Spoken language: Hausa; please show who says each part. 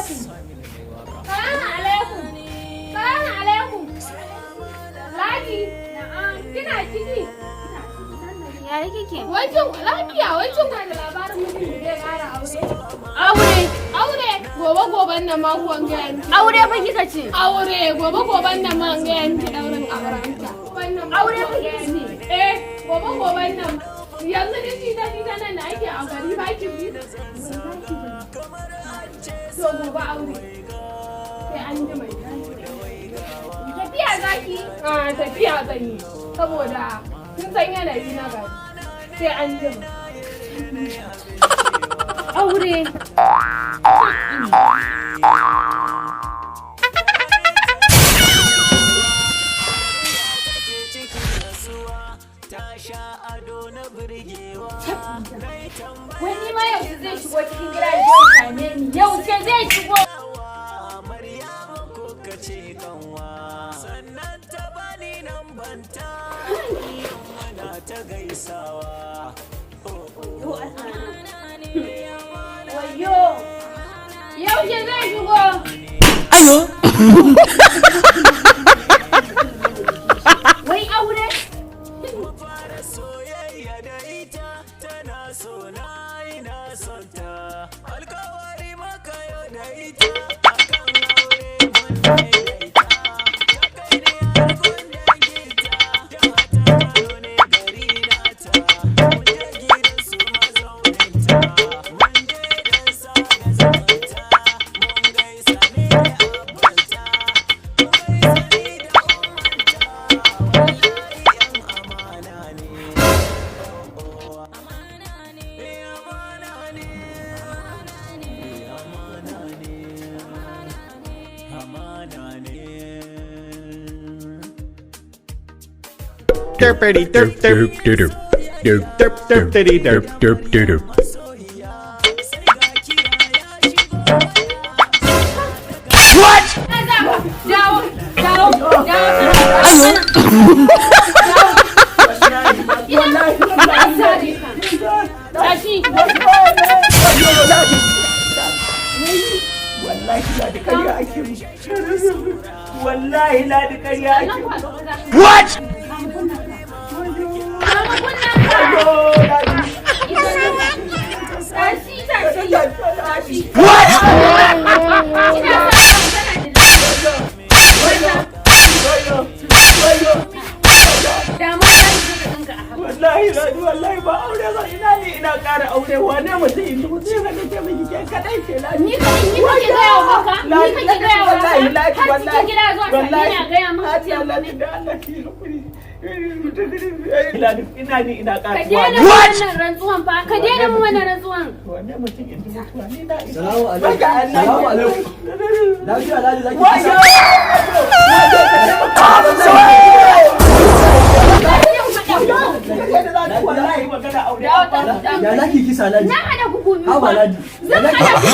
Speaker 1: Alaikum. Salamu alaikum. Salamu alaikum. Ladi, na'am, kina ciki?
Speaker 2: Ya kike?
Speaker 1: Wancin lafiya, wancin na da labarin mijin da zai ƙara aure.
Speaker 2: Aure.
Speaker 1: Aure, gobe goben nan ma kuwan gaya miki.
Speaker 2: Aure fa kika ce?
Speaker 1: Aure, gobe goben nan ma an gaya miki ɗaurin aurenta.
Speaker 2: Aure fa kika ce?
Speaker 1: Eh, gobe goben nan. Yanzu duk jita jita nan da ake a gari ba ki bi. To gobe aure. Sai an ji mai. Tafiya zaki? Ah, tafiya zan yi. Saboda kin san yanayi na gari. Sai an jima.
Speaker 2: Aure. Wani ma yaushe zai shigo cikin gida ya zo ya same ni? Yaushe zai shigo?
Speaker 3: Maryamu ko ce kanwa, sannan ta bani nan banta muna ta gaisawa.
Speaker 2: Wayyo.
Speaker 1: Yaushe zai shigo?
Speaker 3: Ayo.
Speaker 2: Wai aure?
Speaker 3: Fara soyayya da ita, tana so na, ina son ta, alkawari maka yau da ita akan aure mun daidaita, ta kai ni har gun danginta, jaha ta Kano ne gari nata, mun je gidan su mazauninta, mun je dan sada zumunta, mun gaisa ni da abbanta, mun gaisa ni da ummanta, wallahi yan amana ne. Amana ne, amana ne, amana ne, amana ne.
Speaker 4: Derpity derp derp derp derp derp derp diddy derp derp derp.
Speaker 3: Masoyiya, sai ga kira ya shigo.
Speaker 4: What?
Speaker 2: Dawo, dawo, dawo.
Speaker 5: Wallahi, wallahi.
Speaker 2: Tashi.
Speaker 5: Wallahi Ladi, ƙarya ake mu. Wallahi Ladi, ƙarya ake mu.
Speaker 4: What?
Speaker 5: Wayo, Ladi.
Speaker 2: Tashi, tashi. Tashi.
Speaker 4: What?
Speaker 2: Ina sa
Speaker 5: Wayo, wayo.
Speaker 2: Dama ya yi ka ganka a haka.
Speaker 5: Wallahi Ladi, wallahi ba aure ba, ina ne ina ƙara aure? Wane mutum in mutum ga nake miki, ke kadai ce Ladi.
Speaker 2: Ni kadai, ni kake gaya wa haka? Ni kake gaya wa haka?
Speaker 5: Wallahi Ladi,
Speaker 2: Har
Speaker 5: wallahi.
Speaker 2: cikin gida zuwa sami ina gaya maka
Speaker 5: Allah
Speaker 2: cewa
Speaker 5: Ladi, da Allah ki hakuri. Ladi, ina ni ina
Speaker 2: Ka
Speaker 5: ƙara.
Speaker 2: daina mu wannan rantsuwan fa. Ka daina mu wannan rantsuwan.
Speaker 5: Wane mutum in mutuwa ni na isa.
Speaker 6: Salamu alaikum. Salamu alaikum. Lafiya Ladi, zaki
Speaker 5: Wayo!
Speaker 6: kisa?
Speaker 5: Wayo! Wallahi magana aure an fara.
Speaker 6: Ya zaki kisa, Ladi?
Speaker 2: Na hada ku biyu
Speaker 6: Haba
Speaker 2: fa.
Speaker 6: Ladi.
Speaker 2: Zan hada ku.